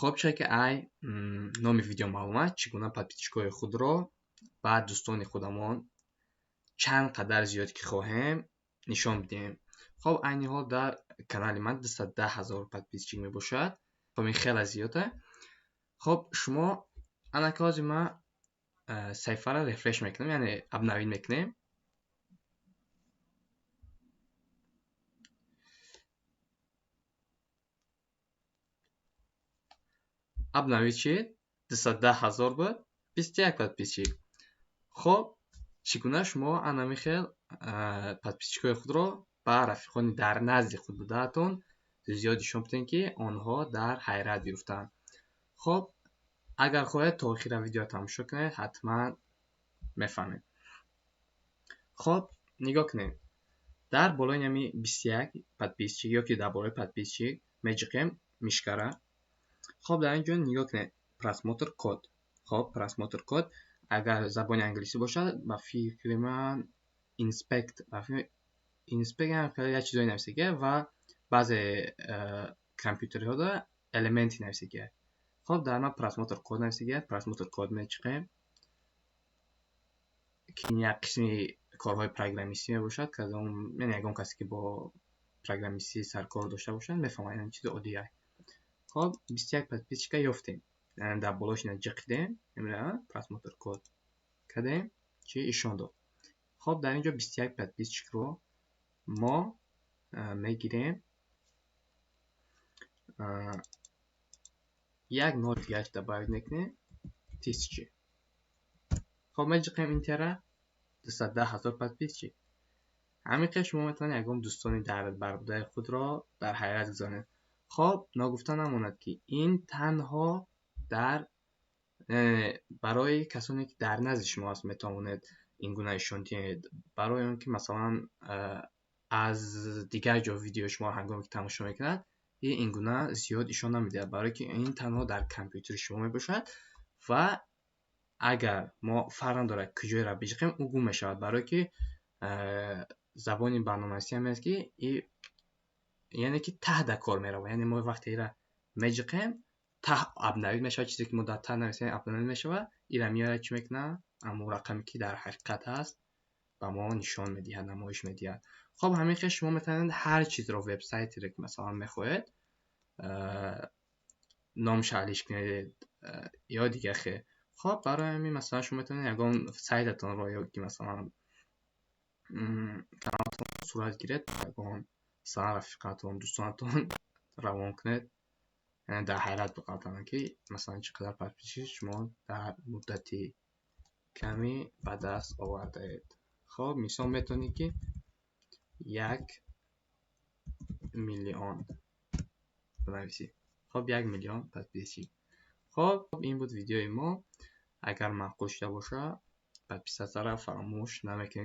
Хоб, чизе ки ай номи видео маълум аст, чӣ гуна подписчикҳои худро ба дӯстони худамон чанд қадар зиёд ки хоҳем нишон бидиҳем. Хоб, айни ҳол дар канали ман 210 ҳазор подписчик мебошад. Хоб, ин хеле зиёд аст. Хоб, шумо анака ҳозир ман саҳифаро refresh мекунам, яъне обновить мекунем. Обновить шид, 210 ҳазор буд, 21 подписчик. Хоб, чӣ гуна шумо анами хел подписчикҳои худро ба рафиқони дар назди худ будаатон зиёд нишон бидиҳем, ки онҳо дар ҳайрат биёфтанд? Хоб, агар хоҳед, то охира видео тамошо кунед, ҳатман мефаҳмед. Хоб, нигоҳ кунед, дар болои нами 21 подписчик ё ки дар болои подписчик меҷиқем мышкара. Хоб, дар ин ҷо нигоҳ кунед, просмотр код. Хоб, просмотр код агар забони англисӣ бошад, ба фикри ман inspect, inspect як чизое нависагия ва баъзе компютерҳода элементи нависагия. Хоб, дар ман просмотр код нависагия, просмотр код мечиқем, ки ин як қисми корҳои программистӣ мебошад. Кадом, яъне ягон касе ки бо программистӣ саркор дошта бошад, мефаҳмад, ин чизи оддия. Хоб, 21 подписчика ёфтем, дар болош ина ҷиқидем, просмотр код кардем, чи ишон дод. Хоб, дар ин ҷо 21 подписчикро мо мегирем, як нол дигараш добавить мекунем, тысячи. Хоб, меҷиқем энтера, 210 ҳазор подписчик. Ҳамин қисм шумо метавонед ягон дӯстони дар барбудаи худро дар ҳайрат гузоред. Хоб, ногуфта намонад, ки ин танҳо дар барои касоне ки дар назди шумо аст метавонед ин гуна нишон диҳед. Барои он ки масалан аз дигар ҷо видеои шуморо ҳангоме ки тамошо мекунад, ин гуна зиёд ишон намедиҳад, барое ки ин танҳо дар компютери шумо мебошад ва агар мо фарқ надорад куҷоеро биҷиқем, ӯ гум мешавад, барое ки забони барноманависӣ ҳам аст, ки яъне ки таҳда кор меравад. Яъне мо вақте ира меҷиқем, таҳ обновить мешавад, чизе ки мо дар таҳ нависем обновить мешавад, ира меояд, чӣ мекунад, аммо рақаме ки дар ҳақиқат ҳаст ба мо нишон медиҳад, намоиш медиҳад. Хоб, ҳамин хел шумо метавонед ҳар чизро, вебсайтеро ки масалан мехоҳед номша алиш кунед ё дигар хел. Хоб, барои ҳамин масалан шумо метавонед ягон сайтатонро ё ки масалан каналтон сурат гиред, ягон масалан рафиқатон, дӯстонатон равон кунед, яъне дар ҳайрат биқалтанд, ки масалан чӣ қадар подписчик шумо дар муддати каме ба даст овардаед. Хоб, мисол метавонед ки 1 миллион бинависед. Хоб, 1 миллион подписчик. Хоб, ин буд видеои мо. Агар маъқул шуда бошад, подписатьсяро фаромӯш намекунед.